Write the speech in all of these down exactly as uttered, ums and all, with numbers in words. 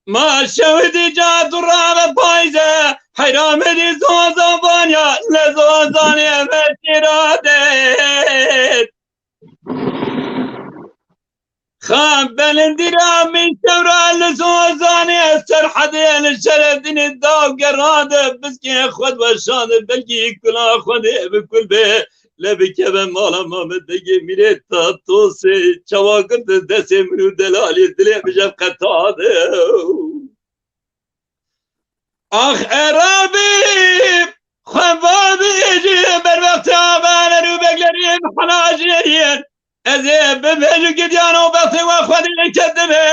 Ma şewidî ca tu rave payze, heyramidî zozan vanya, le zozanê me şîra dêt. Xa belindî ra min şewra li zozanê, serhedê li şerefdînê daw gerade, biskê xwed weşade, belkî kula xwedê bi kul be, le bikeve mala Mamed Begê Mîrê Tatosê, çawa girdi destê min û delalê dilê min jev qetade. Ax erabî, xwe babî ji berwextê avener û beglerî mihna jê yên. Ez ê bibêj û gidiyan û bextê we xwedî ketime.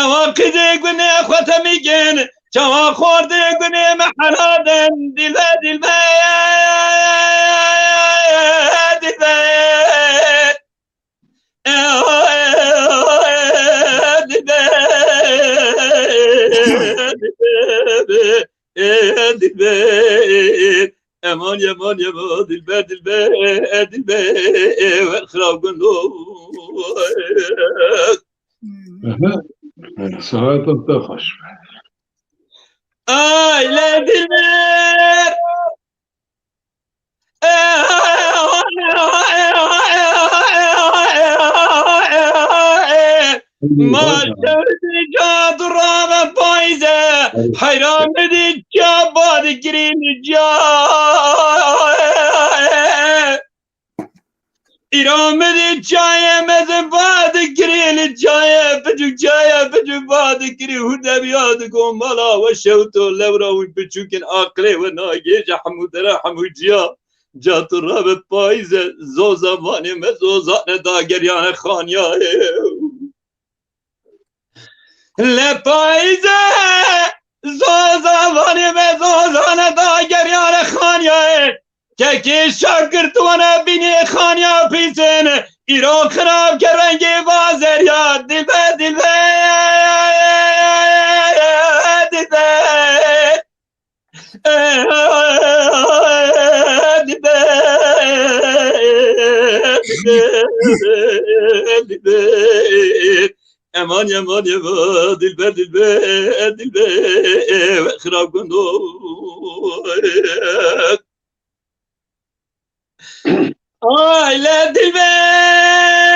Ewa qîzê gunê xwe temîkin, çawa xortê gunê me heladin. Dilbe, dilbe, dilbe. Dilber, dilber, eman, eman, eman, dilber, dilber, dilber, xirab gundo. Aha. Saetan te xweş be. Ay le dilber. Ma şewdî ca tu rave payze, heyran bidî ca badikirî ca. Îro min dî çayê mezin badikirî, li çayê biçûk, çayê biçûk badikirî, hûr deviya digo mala we şewto lewra wî biçûkin aqilê we nagêje hemû dere hemû ciya. Ca tu rebe payîze, zoza vanê me zozane dageriyane xaniyayê. Le payîze, zoza vanê me zozane dageriyane xaniyayê. Kekê şakir tu wana bînê xaniya pîsin, îro xirab ke rengê vazeriya, dilbe, dilbe, dilbe. Eman, eman, eman, dilber, dilber, dilber, xirab gundo. Ay le dilber.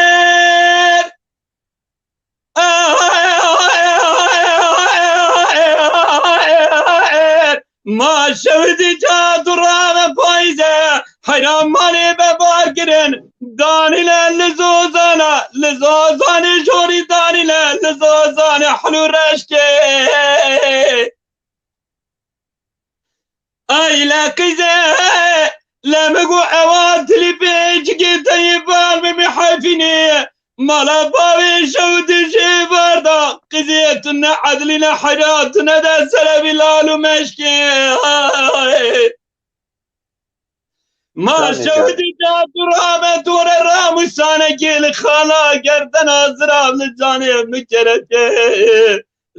Ma şewdî ca tu rave payze, heyran malê be bar kirin. Danîle li zozana, li zozanê jorî danîle, li zozanê hilû reşkê. Ay le qîze, le min got ewa tilîpê cigê te yê bar bibî hefînê. Mala bavê şew dijê bar da, qîzê tu ne edlî ne heyra, tu ne de serevî lal û meşkê. Ay. Ma şewdî ca tu rame dore ramûsanekê li xala gerdena zirav li canê min kereke.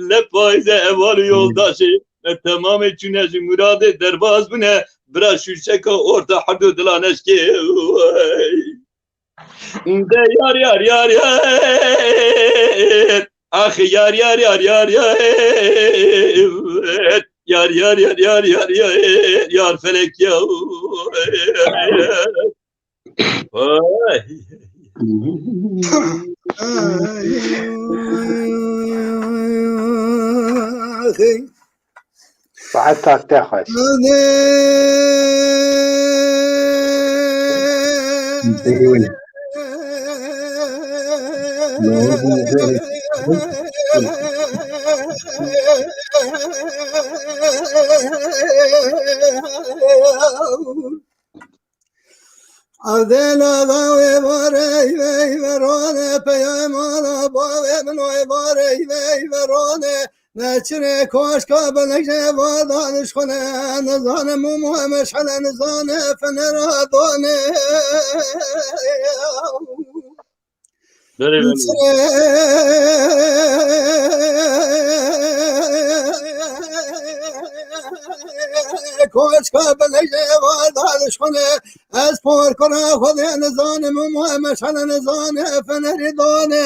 Le payze eval û yoldaşê me temamê çûne ji muradê derbaz bûne. Bira şûşeka orta herdu dila neşkê. De yar, yar, yar, yar. Ax yar, yar, yar, yar, yar. Yar, yar, yar, yar, yar, yar, yar felek ya. Ay. Saetak te xweş. Erdêla dawê barê, îve, îve rone, peyê mala bavê min oy barê, îve, îve rone. Neçine koşka belek jê va danişxune, nizane mûm û meşele, nizane fenera done. Belê, belê. Neçine koşka belek jê va danişxune, ez porkora xwedê nizane mûm û meşele, nizane feneri done.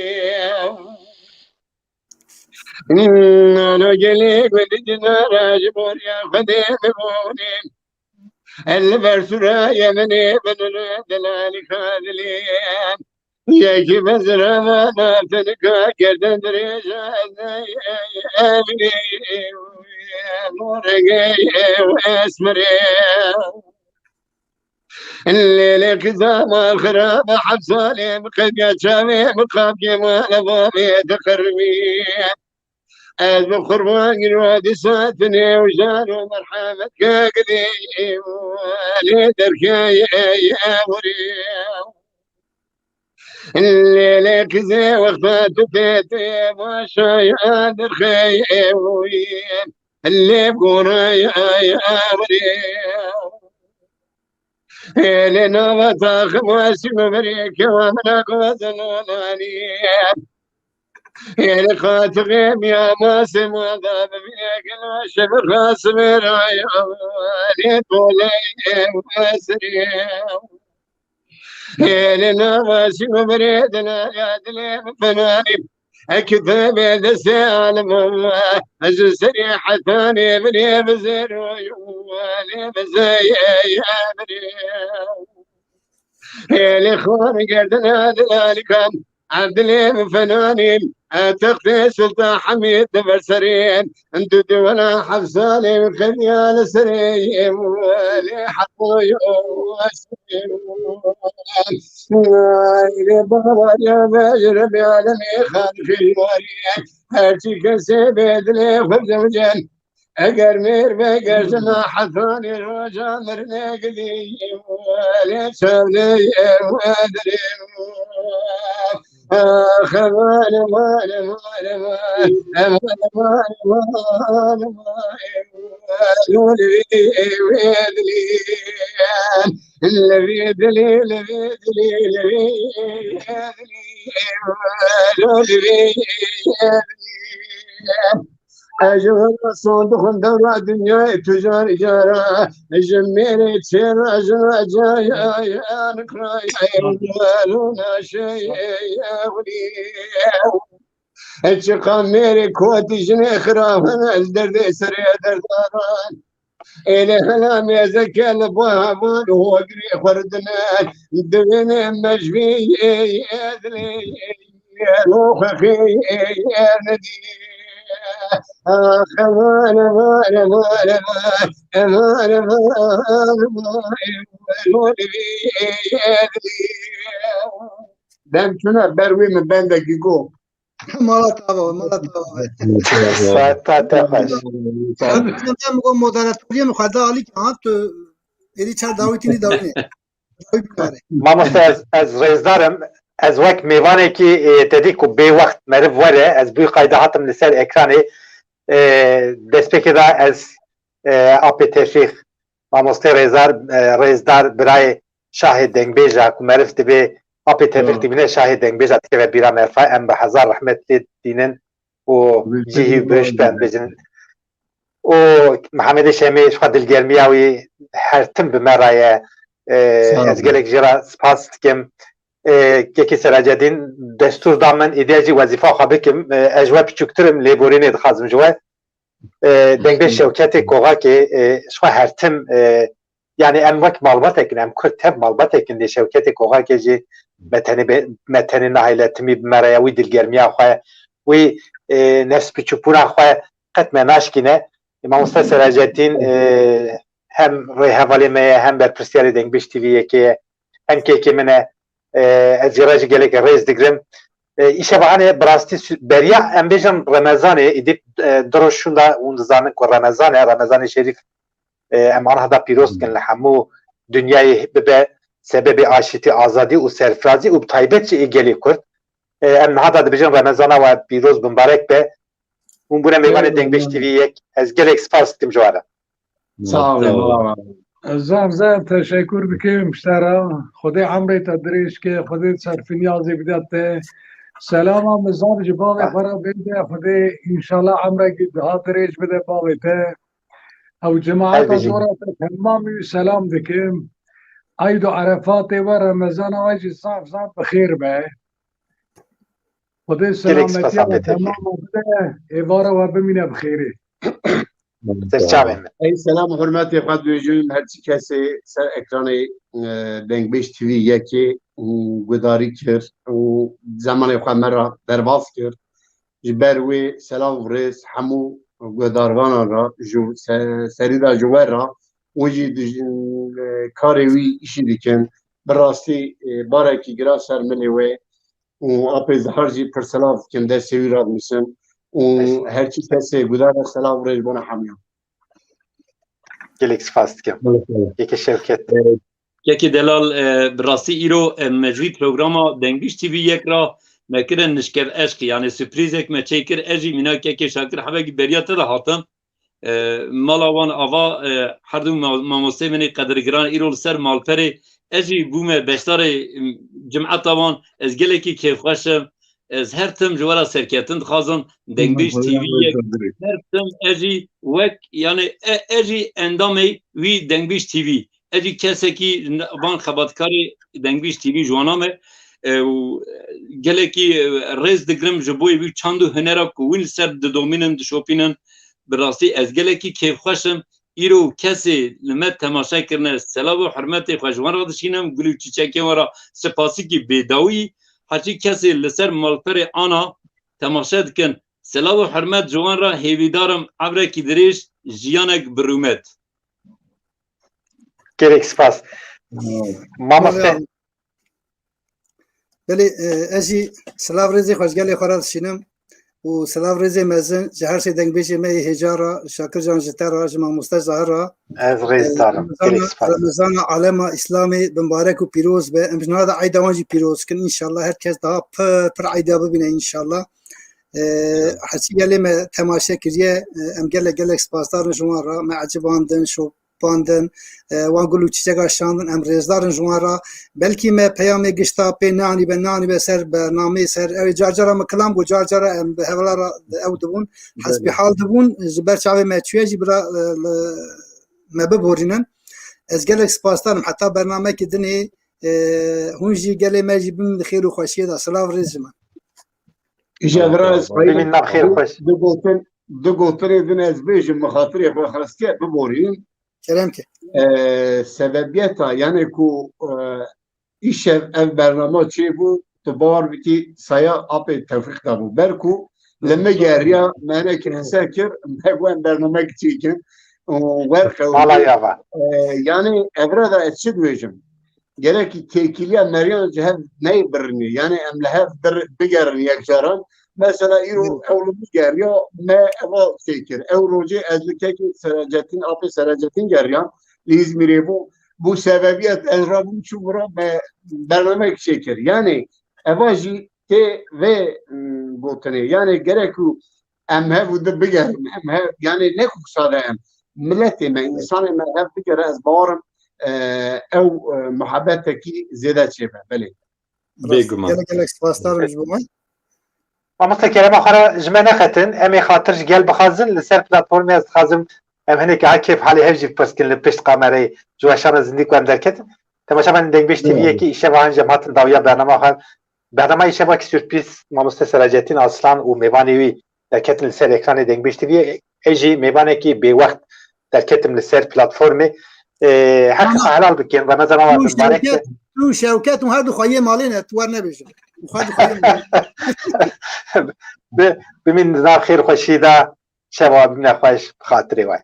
Nalo gelê gundî cinara ji boriya Xwedê bibûnê. El li ber suraya min ê bin li delali xadilê. Yekî bezirava naftinika kerdin dirêja ez ey, ey, evlî, morege, ew esmirê. Lêlê kizama xirabe heft salê bi qedya çavê bi qapkê mala bavê dixirmî. Ez bi qurban giro dîsa tu nêwjar û merhemet ke gilê lê derkeyê ey ewrê. Lêlê kizê wexta tu tê tê başa ya derxeyê ewrê. Lê gorayê ey ewrê. Hêlê nava taxim wesî bimirê kewa mina gozin olanî. Hêlê xatirê miya masê mada bibîne gelo şebi xasimê raya. Hêlê toleyê wesirê. Hêlê nava şî bimirê dinaya dilê min finanî. Eke te bê destê alima, ez ji serê hetanê binê bi zero, lê bi zeyê emrê. Hêlê xwan gerdina dilalikan, Evdilê bi fenanî, e, textê Sultan Hemîd di ber serê, tu di wela heft salê bi xemiya li serê, lê heqoyo. Ay, baba ya, ya Rebî alemê, Xaliqê warî. Her çi kesê bê dilê xwe zewcen. Eger mêr be, ger jina hezanê roja mirinê gilî, lê çavlê ew dirê. Ax, eman, eman, eman, eman. Eman, eman, eman, eman. Lolê wê dilê. Levê dilê, levê dilê, levê dilê. Lolê wê dilê. Ez ji xwe re sandixim dewra dinyayê tu car cara, ji mêrê çêra jina caya, ya nikraya, ya naşe, ya xulî. Çiqa mêrê kotî jinê xirabin, ez derdê serê derdaran. Êlê hela mêzeke li bo heman û hogirê xwerdine, divêne mejbî, ê, ê, dilê, ê, ê, roxexê, ê, ê, nedî. Ax, eman, eman, eman, eman, eman, eman, eman, eman, ê, ê, dilê. Dem çûne ber wê min bendekî got. Mala te ava be, mala te ava be. Saeta te xweş. Em, em, em, o moderatoriyê min xwe da alî ki, ha, tu êdî çar dawî tînî dawî nê. Dawî bikare. Mamoste, ez, ez rêzdar im. Ez wek mêvanekî, e, te dî ku bê wext meriv were, ez bûy qayda hatim li ser ekranê. E, destpêkê de ez, e, apê Tevfîq, Mamoste Rêzar, e, Rêzdar, birayê şahê dengbêja ku meriv dibê apê Tevfîq dibîne şahê dengbêja dikeve bîra me. Fa em bi hezar rehmet lê dînin û cihî bihişt em bêjin. Û Mihemedê Şemê ji xwe dilgermiya wî her tim bi me re ye. E, ez gelek jê re spas dikim. E, Kekê Seracedîn destûr da min êdî ez jî wezîfa xwe bikim. E, ez ji we piçûktir im, lêborînê dixwazim ji we. E, dengbêj Şewketê Koxakê, e, ji xwe her tim, e, yanî em wek malbatek in, em Kurd tev malbatek in, lê Şewketê Koxakê jî me tenê be-, me tenê nahêle timî bi me re ye, wî dilgermiya xwe, wî, e, nefs piçûbûna xwe qet me naşkîne. E, Mamoste Seracetîn, e, hem rêhevalê me ye, hem berpirsiyarê Dengbêj T V yekê ye, hem kêkê min e. E, ez jê re jî gelekî rêz digirim. E, îşev anê bi rastî sü-, beriya em bêjin Remezanê, îdî, e, du roj şûnda hûn dizanin ku Remezan e, Remezanê Şerîf, e, em aniha da pîroz dikin li hemû dinyayê bibe sebebê aşîtî, azadî û serfirazî û bi taybet jî ê gelê Kurd. E, em niha da dibêjin Remezana we pîroz, bimbarek be. Hûn bûne mêvanê Dengbêj T V yek. Ez gelek spas dikim ji we re. Sağ olun, var olun. Zaf zaf teşekkür dikim ji te re. Xwedê emrê te dirêj ke, Xwedê serfiniyazê bide te. Selama min zaf ji bavê xwe re bêde, Xwedê înşallah emrekî daha dirêj bide bavê te. Ew cemaeta jora te temamî selam dikim. Eyd û Erefatê we, Remezana we jî zaf zaf bi xêr be. Xwedê selametiya we temam bide, êvara we bimîne bi xêrê. Ser çavên min. Ey selam hurmetê xwe dibêjin her çi kesê ser ekranê, e, Dengbêj T V yekê û guhdarî kir û zemanê xwe me re derbas kir. Ji ber wê selam û rêz hemû guhdarvanan re, ji se-, serî de ji we re û jî di, e, karê wî îşî dikin. Bi rastî, e, barekî giran ser milê wê û apê Zehar jî pir selav dikim, destê wî radinîsim û her çi kesê guhdarî selam û rêz bona hemiyan. Gelek spas dikim. Gelek spas. Kekê Şevket. E, Kekê Delal, e, bi rastî îro, e, me ji wî programa Dengbêj T V yek ra me kirin nişkev eşqî, yanî surprîzek me çêkir, ez jî mîna Kekê Şakir hebekî beriya te de hatim. E, mala wan ava, e, her du ma-, mamosteyê min ê qedirgiran îro li ser malperê, ez jî bûme beşdarê, m, cimeta wan, ez gelekî kêfxweş im. Ez her tim ji we re serketin dixwazim, Dengbêj T V yek, her tim ez jî wek, yanî, e, ez jî endamê wî Dengbêj T V. Ez jî kesekî van xebatkarê Dengbêj T V ji wana me, e, û gelekî, e, rêz digirim ji bo wî çand û hunera ku wî li ser didomînin, dişopînin. Bi rastî ez gelekî kêfxweş im. Îro kesê li me temaşe kirine, selav û hurmetê xwe ji wan re dişînim, gul û çîçekê wan re spasîkî bêdawî. Her çi kesê li ser malperê ana temaşe dikin, selav û hurmet ji wan re, hêvîdar im evrekî dirêj, jiyanek bi rûmet. Gelek spas. Mamoste. Belê, e, ez jî silav rêzê xwe ji gelê xwe re dişînim û silav rêzê mezin ji her sê dengbêjê me yê hêja re, Şakir Can ji te re, ji mamoste Zahir re. Ez rêzdar im. E, Remezana, Gelek spas. Remezana alema Îslamê bi mubarek û pîroz be. Em ji niha de eyda wan jî pîroz kin. Înşallah her kes daha pir, pir eyda bibîne înşallah. E, Her çi gelê me temaşe kiriye, e, em gelek gelek spasdar in ji wan re. Me ecibandin, şopandin, e, wan gul û çîçeka şandin, em rêzdar in ji wan re. Belkî me peyamê gişta pê neanîbe, neanîbe ser bernameyê ser. Ew ê car cara me kilam bû, car cara em bi hevala re ew dibûn, Belê. hesbîhal dibûn, ji ber çavê me çûye jî bira, e, li, me biborînin. Ez gelek spasdar im. Heta bernameyekî dinê, e, hûn jî gelê me jî bin li xêr û xweşiyê de. Silav rêz ji me. Îja vira ez Bimîn nav xêr û xweş. Du gotin, du gotinê din ez bêjim, min xatirê xwe xwestiye biborînim. Kerem ke. E, sebebiyeta, yani ku, e, îşev ev bernama çêbû, tu bawer bikî saya apê Tewfîq de bû. Ber ku li min geriya, me hinekî qise kir, me got em bernamek çêkin û werxew. Mala ya va. E, yani evre de ez çi dibêjim? Gerekî têkiliya meriyan ji hev neyê birinê. Yani em li hev bir, bigerin yek caran. Mesela îro Hı. ew li min geriya, me eva çêkir. Ew rojê ez li kekê Seracetîn, apê Seracetîn geriyan, li Îzmîrê bû. Bû sebebiyet ez rabûm çû bira me bernamek çêkir. Yani eva jî tê vê, m, gotinê. Yani gerek ku em hev û di bigerin. Em hev, yani ne ku sade em. Miletê me, insanê me hev bigere, ez bawerim, e, ew, e, muhabbetekî zêde çêbe. Belê. Bêguman. Gelek gelek spasdar im ji bo me. Mamoste kerema xwe re ji me nexetin. Em ê xatir ji gel bixwazin. Li ser platformê ez dixwazim em hinekî ha kêf halê hev jî bipirskin li pişt kamerayê ji weşana zindî ku em derketin. Temaşevanên Dengbêj T V yekî, îşeva han jî em hatin dawiya bernama xwe. Bernama îşevakî surprîz, mamoste Seracetîn Aslan û mêvanê wî derketin li ser ekranê Dengbêj T V. Ê jî mêvanekî bêwext derketim li ser platformê. Ê, her kesa helal bikin, Remezana we mibarek be. Tu Şewket, tu Şewket û her du xweyê malê ne, tu wer nebêjin. Tu xwe du xweyê malê. Bi-, bimîn di nav xêr xweşî de, şeva bimîne xweş, bi xatirê we.